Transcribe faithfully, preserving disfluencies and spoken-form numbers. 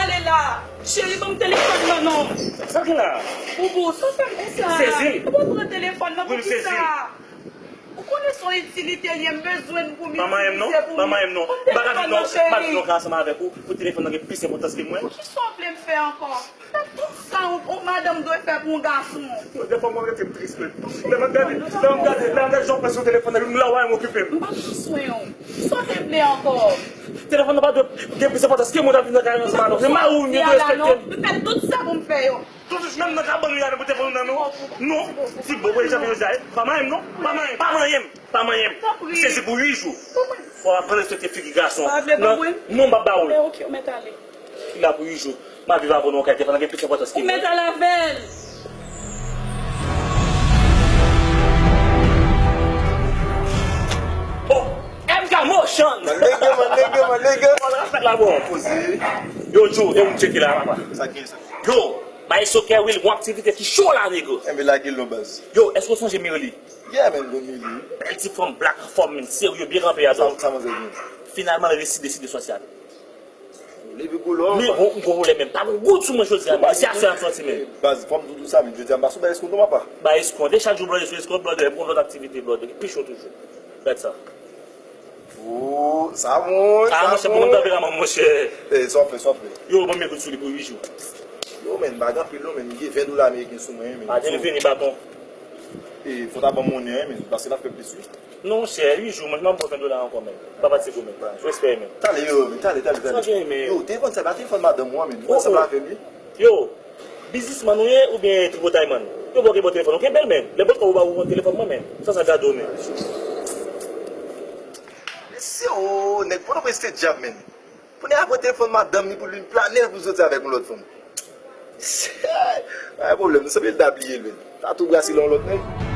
Pale la. Cheri, ban m telefòn nan non. Sa gen la? Boubou, sa w fè m konsa? Sezi l. Ou pa pran telefòn nan pou kisa? Ou konnen se yon itilite l ye, m bezwen l pou m itilize pou m. Pa manyen m non, pa manyen m non. M pa ka viv nan yon kay ansanm avèk ou pou telefòn nan gen plis enpòtans ke mwen. Poukisa w vle m fè ankò? Fè tout sa yon madanm dwe fè pou yon gason. Dèfwa mwen rete m tris men. Lè m ap gade, lè m ap gade, lè m ap gade jan w pran sou telefòn nan, m la w a m okipe m. M p ap pran swen w. Sa w te vle ankò? Telefòn nan pa dwe gen plis enpòtans ke mwen t ap viv nan kay ansanm avèk ou. Se mari w m ye, dwe respekte m. M fè tout sa pou m fè yo. Tout menm nan kabann li a pou telefòn nan non. Non, ti bo, wè jan yo jaye. Pa manyen m non. Pa manyen m. Pa manyen m. Pa manyen m. M sezi pou uit jou. Fò w aprann respekte figi gason. Non, m p ap ba ou l. Ok, ou mèt ale. Ki la pou uit jou. M ap viv avè w nan yon kay telefòn nan gen plis enpòtans ke mwen. Ou mèt al avè l. Oh, M K Motion. Manlege, manlege, manlege. Wala fèt la bon. Poze. Yo, Joe, e ou m tcheke la, papa. Sa gen sa. Yo, bay sokè wi, gon aktivite ki cho la, nego. Enben lage l non baz. Yo, èske w sonje Mirly? Yeah, man, gon Mirly. Bèl ti fanm black, fòm, serye, byen kanpe a. Sa, sa manzè gen? Finalman, l resi deside sòti avè m. Leve gwo lò. Men bon, m gwo pwoblèm menm. Pa gon goud sou mwen jodi a, men se aswè a m sòti menm. Baz, fò m di w sa, men jodi a m pa sou bagay eskonte non papa. Bagay eskonte, chak jou blòdè sou eskonte, blòdè, m gon lòt aktivite, blòdè, ki pi cho toujou. Gad sa. Oh, sa bon, sa bon. Ah, monchè, pou konn tanperaman m, monchè. Eh, sa w ap fè, sa w ap fè? Yo, ban m yon goud sou li pou uit jou. Yo, men, m pa gen anpil non, men m gen ven dola ameriken sou mwen, men. Ah, den vini baton. Eh, fò w ta ban m monnen an, men, paske n ap fè plis, wi. Non, monchè, uit jou, mwen, m ap ba w ven dola ankò, men. Pa fatige, men. Respè, men. Talè, yo, men, talè, talè, talè. Sa w gen, men? Yo, telefòn sa, pa telefòn madanm ou an, men. Ou ansanm avè m, wi. Yo, biznismann ou ye oubyen tripotay mann? Yo ba w gen bon telefòn, ou gen bèl men. Lè bòs pa ou ba ou bon telefòn mwen men. Sa sa gade w men. Mesye o, nèg Pòtoprens te djab men. Kounye a pran telefòn madanm li pou li plane l pou soti avèk yon lòt fanm. Pa gen pwoblèm, sanble l ta bliye l men. Ta tou brase l yon lòt nèg.